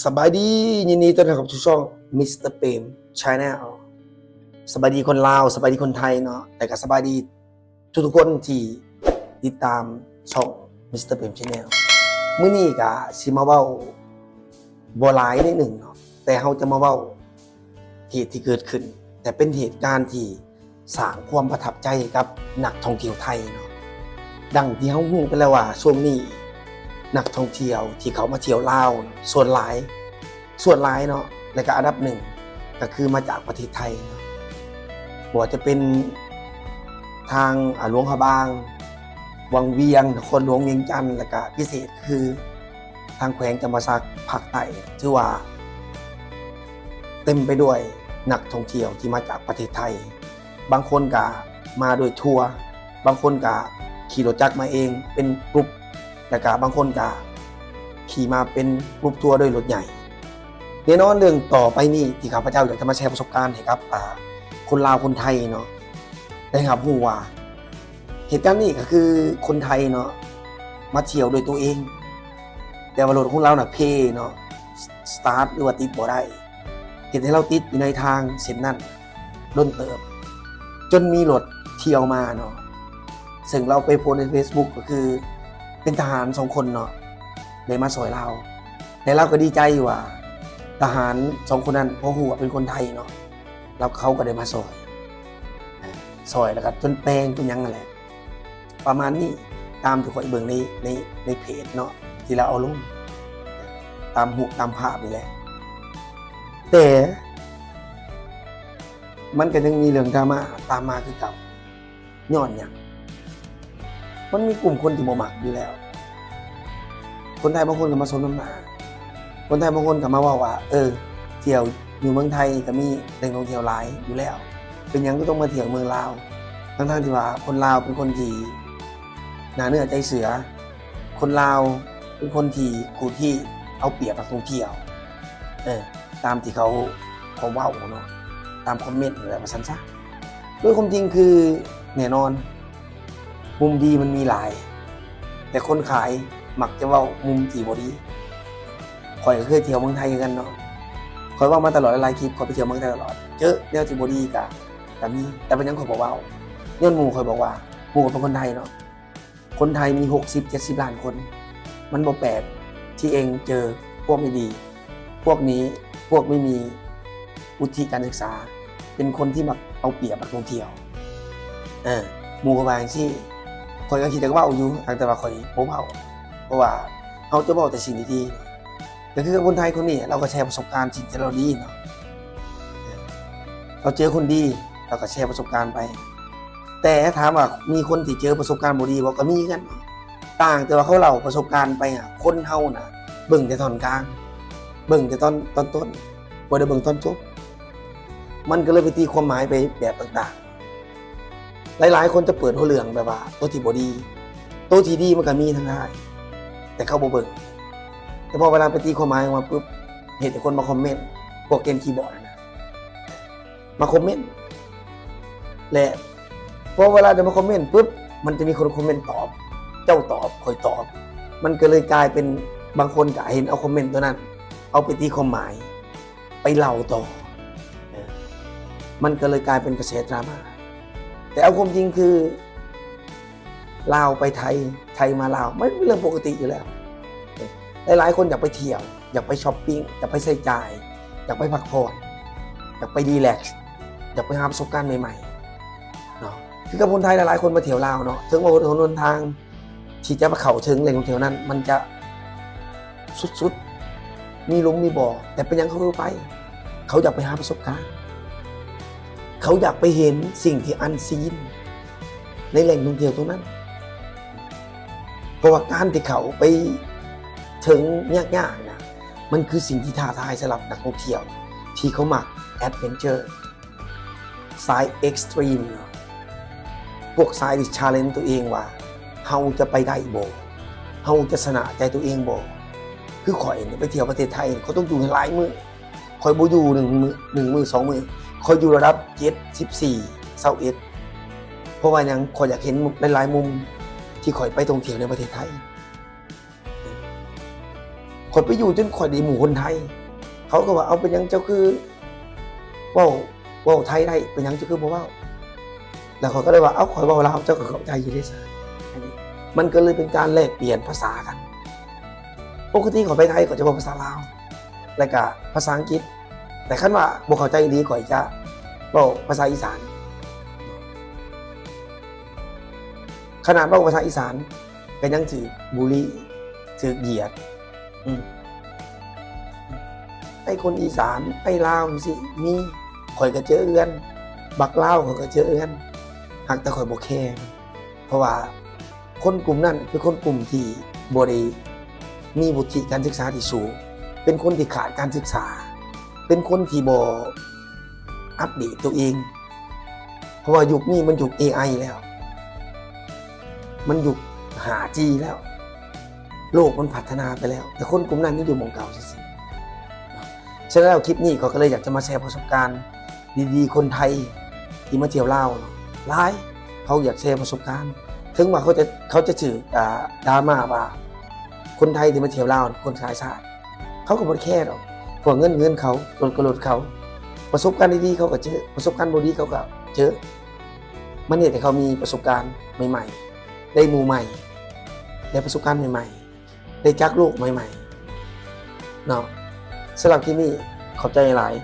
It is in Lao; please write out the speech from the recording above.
ສະບາຍດີ, ຍິນດີຕ້ອນຮັບເຂົ້າສູ່ຊ່ອງ ມິສເຕີ ເປມ Channel. ສະບາຍດີຄົນລາວ, ສະບາຍດີຄົນໄທເນາະ, ແລະກະສະບາຍດີທຸກໆຄົນທີ່ຕິດຕາມຊ່ອງ ມິສເຕີ ເປມ Channel. ມື້ນີ້ກະຊິມາເວົ້າບໍ່ຫຼາຍໜ້ອຍໜຶ່ງເນາະ, ແຕ່ເຮົາຈະມາເວົ້າ ເຫດທີ່ເກີດຂຶ້ນ, ແຕ່ເປັນເຫດການທີ່ສ້າງຄວາມປະທັບໃຈກັບນັກທ່ອງທ່ຽວໄທເນາະ. ດັ່ງທີ່ເຮົາຮູ້ກັນແລ້ວວ່າ ຊ່ວງນີ້ນັກທ່ອງທ່ຽວທີ່ເຂົ້າມາທ່ຽວລາວເນາະ ສ່ວນຫຼາຍ, ສ່ວນຫຼາຍເນາະ ແລະກະອັນດັບໜຶ່ງກະຄືມາຈາກປະເທດໄທເນາະ, ບໍ່ວ່າຈະເປັນທາງ ອາ ຫຼວງພະບາງ, ວັງວຽງ, ນະຄອນຫຼວງວຽງຈັນ, ແລະກະພິເສດຄື ທາງແຂວງຈຳປາສັກ ພາກໃຕ້ ຖືວ່າເຕັມໄປດ້ວຍນັກທ່ອງທ່ຽວທີ່ມາຈາກປະເທດໄທ. ບາງຄົນກະມາໂດຍທົວ, ບາງຄົນກະຂີ່ລົດຈັກມາເອງເປັນກຣຸບ, ແລະກະບາງຄົນກະຂີ່ມາເປັນກຣຸບທົວໂດຍລົດໃຫຍ່. ແນ່ນອນເລື່ອງຕໍ່ໄປນີ້ທີ່ຂ້າພະເຈົ້າຢາກຈະມາແຊປະສົບການໃຫ້ກັບ ອາ ຄົນລາວຄົນໄທເນາະ ໄດ້ຮັບຮູ້ວ່າ ເຫດການນີ້ກະຄືຄົນໄທເນາະ ມາທ່ຽວໂດຍຕົວເອງ, ແຕ່ວ່າລົດຂອງລາວນະເພເນາະ, ສະຕາດ ຫຼືວ່າຕິດບໍ່ໄດ້, ເຮັດໃຫ້ລາວຕິດຢູ່ໃນທາງເສັ້ນນັ້ນດົນເຕີບ, ຈົນມີລົດທ່ຽວມາເນາະ, ເຊິ່ງລາວໄປໂພສໃນເຟສບຸກ ກະຄືເປັນທະຫານສອງຄົນເນາະ ໄດ້ມາຊ່ອຍລາວ, ແລະລາວກະດີໃຈຢູ່ວ່າ ທະຫານສອງຄົນນັ້ນພໍຮູ້ວ່າເປັນຄົນໄທເນາະ ແລ້ວເຂົາກະໄດ້ມາຊ່ອຍ ຊ່ອຍແລ້ວກະຈົນແປງເປັນຫຍັງຫັ້ນແຫຼະ ປະມານນີ້ ຕາມທີ່ຂ້ອຍເບິ່ງໃນ ໃນ ໃນເພຈເນາະ ທີ່ລາວເອົາລົງ ຕາມຮູບຕາມພາບນີ້ແຫຼະ. ແຕ່ມັນກະຍັງມີເລື່ອງດຣາມາຕາມມາຄືເກົ່າ. ຍ້ອນຫຍັງ? ມັນມີກຸ່ມຄົນທີ່ບໍ່ມັກຢູ່ແລ້ວ. ຄົນໄທບາງຄົນກະມາສົມນ້ຳໜ້າ, ຄົນໄທບາງຄົນກະມາເວົ້າວ່າ ເອີ ທ່ຽວຢູ່ເມືອງໄທກະມີແຫຼ່ງທ່ອງທ່ຽວຫຼາຍຢູ່ແລ້ວ, ເປັນຫຍັງຄືຕ້ອງມາທ່ຽວເມືອງລາວ? ທັງໆທີ່ວ່າຄົນລາວເປັນຄົນທີ່ໜ້າເນື້ອໃຈເສືອ, ຄົນລາວເປັນຄົນທີ່ຂູດຮີດເອົາປຽບນັກທ່ອງທ່ຽວ. ເອີ ຕາມທີ່ເຂົາ ເຂົາເວົ້າເນາະ, ຕາມຄອມເມັນແຫຼະວ່າຊັ້ນຊະ. ໂດຍຄວາມຈິງຄື ແນ່ນອນ ມຸມດີມັນມີຫຼາຍ, ແຕ່ຄົນຂາຍມັກຈະເວົ້າມຸມທີ່ບໍ່ດີ. ຂ້ອຍກະເຄີຍທ່ຽວເມືອງໄທຄືກັນເນາະ, ຂ້ອຍເວົ້າມາຕະຫຼອດ ຫຼາຍໆຄລິບ ຂ້ອຍໄປທ່ຽວເມືອງໄທຕະຫຼອດ, ເຈີແນວທີ່ບໍ່ດີກະ ກະມີ, ແຕ່ເປັນຫຍັງຂ້ອຍບໍ່ເວົ້າ? ຍ້ອນໝູ່ຂ້ອຍບອກວ່າ ໝູ່ເປັນຄົນໄທເນາະ, ຄົນໄທມີຫົກສິບເຈັດສິບລ້ານຄົນ, ມັນບໍ່ແປກທີ່ເອງເຈີພວກບໍ່ດີ. ພວກນີ້ ພວກບໍ່ມີວຸດທິການສຶກສາ ເປັນຄົນທີ່ມັກເອົາປຽບນັກທ່ອງທ່ຽວ. ເອີ ໝູ່ຂ້ອຍວ່າຈັ່ງຊີ້, ຂ້ອຍກະຄິດຈະເວົ້າຢູ່ ແຕ່ວ່າຂ້ອຍບໍ່ເວົ້າ, ເພາະວ່າເຮົາຈະເວົ້າແຕ່ສິ່ງດີໆ. ກະຄືຄົນໄທຄົນນີ້ ລາວກະແຊປະສົບການສິ່ງທີ່ລາວດີເນາະ, ລາວເຈີຄົນດີ ລາວກະແຊປະສົບການໄປ. ແຕ່ຖາມວ່າມີຄົນທີ່ເຈີປະສົບການບໍ່ດີບໍ່? ກະມີຄືກັນ, ຕ່າງແຕ່ວ່າເຂົາເລົ່າປະສົບການໄປ. ອາ ຄົນເຮົານະເບິ່ງແຕ່ທ່ອນກາງ, ເບິ່ງແຕ່ຕອນ ຕອນຕົ້ນ, ບໍ່ໄດ້ເບິ່ງຕອນຈົບ, ມັນກະເລີຍໄປຕີຄວາມໝາຍໄປແບບຕ່າງໆ. ຫຼາຍໆຄົນຈະເປີດຫົວເລື່ອງແບບວ່າໂຕທີ່ບໍ່ດີ, ໂຕທີ່ດີມັນກະມີທັງຫຼາຍ ແຕ່ເຂົາບໍ່ເບິ່ງ. ແຕ່ພໍເວລາໄປຕີຄວາມໝາຍອອກມາປຶບ ເຮັດໃຫ້ຄົນມາຄອມເມັນ, ພວກເກມຄີບອດຫັ້ນນະ ມາຄອມເມັນ ແລະ ພໍເວລາໄດ້ມາຄອມເມັນປຶບ ມັນຈະມີຄົນຄອມເມັນຕອບ, ເຈົ້າຕອບ ຂ້ອຍຕອບ, ມັນກະເລີຍກາຍເປັນ ບາງຄົນກະເຫັນເອົາຄອມເມັນໂຕນັ້ນ ເອົາໄປຕີຄວາມໝາຍ ໄປເລົ່າຕໍ່, ເອີ ມັນກະເລີຍກາຍເປັນກະແສດຣາມາ. ແຕ່ເອົາຄວາມຈິງຄື ລາວໄປໄທ, ໄທມາລາວ ມັນເປັນເລື່ອງປົກກະຕິຢູ່ແລ້ວ. ຫຼາຍໆຄົນຢາກໄປທ່ຽວ, ຢາກໄປຊັອບປິງ, ຢາກໄປໃຊ້ຈ່າຍ, ຢາກໄປພັກຜ່ອນ, ຢາກໄປຣີແລັກ, ຢາກໄປຫາປະສົບການໃໝ່ໆເນາະ. ຄືກັບຄົນໄທຫຼາຍໆຄົນມາທ່ຽວລາວເນາະ, ເຖິງວ່າຫົນຫົນທາງທີ່ຈະມາເຂົ້າເຖິງແຫຼ່ງທ່ອງທ່ຽວນັ້ນ ມັນຈະສຸດໆ, ມີຫຼຸມມີບໍ່, ແຕ່ເປັນຫຍັງເຂົາຄືໄປ? ເຂົາຢາກໄປຫາປະສົບການ, ເຂົາຢາກໄປເຫັນສິ່ງທີ່ອັນຊີນ ໃນແຫຼ່ງທ່ອງທ່ຽວຕົງນັ້ນ. ເພາະວ່າການທີ່ເຂົ້າໄປເຖິງຍາກໆນະ ມັນຄືສິ່ງທີ່ທ້າທາຍສຳລັບນັກທ່ອງທ່ຽວທີ່ເຂົາມັກແອັດເວັນເຈີ ສາຍເອັກສະຕຣີມເນາະ, ພວກສາຍທີ່ຊາເລນໂຕເອງວ່າ ເຮົາຈະໄປໄດ້ບໍ່? ເຮົາຈະຊະນະໃຈໂຕເອງບໍ່? ຄືຂ້ອຍນີ້ໄປທ່ຽວປະເທດໄທ ຂ້ອຍຕ້ອງຢູ່ໃຫ້ຫຼາຍມື້. ຂ້ອຍບໍ່ຢູ່ໜຶ່ງມື້ ໜຶ່ງມື້ສອງມື້, ຂ້ອຍຢູ່ລະດັບເຈັດສິບສີ່ ຊາວເອັດ. ເພາະວ່າຫຍັງ? ຂ້ອຍຢາກເຫັນມຸມ ຫຼາຍໆມຸມທີ່ຂ້ອຍໄປທ່ອງທ່ຽວໃນປະເທດໄທ. ຂ້ອຍໄປຢູ່ຈົນຂ້ອຍໄດ້ໝູ່ຄົນໄທ ເຂົາກໍວ່າ ເອົາ ເປັນຫຍັງເຈົ້າຄືເວົ້າ ເວົ້າໄທໄດ້ ເປັນຫຍັງເຈົ້າຄືບໍ່ເວົ້າ? ແລ້ວຂ້ອຍກໍເລີຍວ່າ ເອົາ ຂ້ອຍເວົ້າລາວເຈົ້າກໍເຂົ້າໃຈຢູ່ເດ້ຊະ. ອັນນີ້ມັນກໍເລີຍເປັນການແລກປ່ຽນພາສາກັນ. ປົກກະຕິຂ້ອຍໄປໄທຂ້ອຍຈະເວົ້າພາສາລາວ ແລ້ວກໍພາສາອັງກິດ ແຕ່ຄັນວ່າບໍ່ເຂົ້າໃຈອີ່ຫຼີ ຂ້ອຍຈະເວົ້າພາສາອີສານ. ຂະໜາດເວົ້າພາສາອີສານກໍຍັງຖືກບູລີ ຖືກຢຽດ. ອືມ ໄອ້ຄົນອີສານ ໄອ້ລາວຈັ່ງຊີ້ມີ ຂ້ອຍກໍເຈີເຮືອນ ບັກລາວຂ້ອຍກໍເຈີເຮືອນ ຫາກແຕ່ຂ້ອຍບໍ່ແຄ ເພາະວ່າຄົນກຸ່ມນັ້ນເປັນຄົນກຸ່ມທີ່ບໍ່ໄດ້ມີວຸດທິການສຶກສາທີ່ສູງ ເປັນຄົນທີ່ຂາດການສຶກສາ ເປັນຄົນທີ່ບໍ່ອັບເດດຕົວເອງ ເພາະວ່າຍຸກນີ້ມັນຍຸກເອໄອແລ້ວ ມັນຍຸກຫ້າຈີແລ້ວ ໂລກມັນພັດທະນາໄປແລ້ວ ແຕ່ຄົນກຸ່ມນັ້ນຍັງຢູ່ໝ່ອງເກົ່າຊື່ໆ. ສະນັ້ນແລ້ວຄລິບນີ້ຂ້ອຍກໍເລີຍຢາກຈະມາແຊປະສົບການດີໆ ຄົນໄທທີ່ມາທ່ຽວລາວຫຼາຍ ເຂົາຢາກແຊປະສົບການ ເຖິງວ່າເຂົາຈະ ເຂົາຈະຖືກ ອ່າ ດຣາມາວ່າຄົນໄທທີ່ມາທ່ຽວລາວຄົນຂາຍຊາດ ເຂົາກໍບໍ່ໄດ້ແຄດອກ ເພາະເງິນ ເງິນເຂົາ ລົດກໍລົດເຂົາ ປະສົບການດີໆ ເຂົາກໍເຈີ ປະສົບການບໍ່ດີເຂົາກໍເຈີ. ມັນເຮັດໃຫ້ເຂົາມີປະສົບການໃໝ່ໆ ໄດ້ໝູ່ໃໝ່ ໄດ້ປະສົບການໃໝ່ໆ ໄດ້ຈັກໂລກໃໝ່ໆເນາະ. ສຳລັບຄລິບນີ້ ຂອບໃຈຫຼາຍ.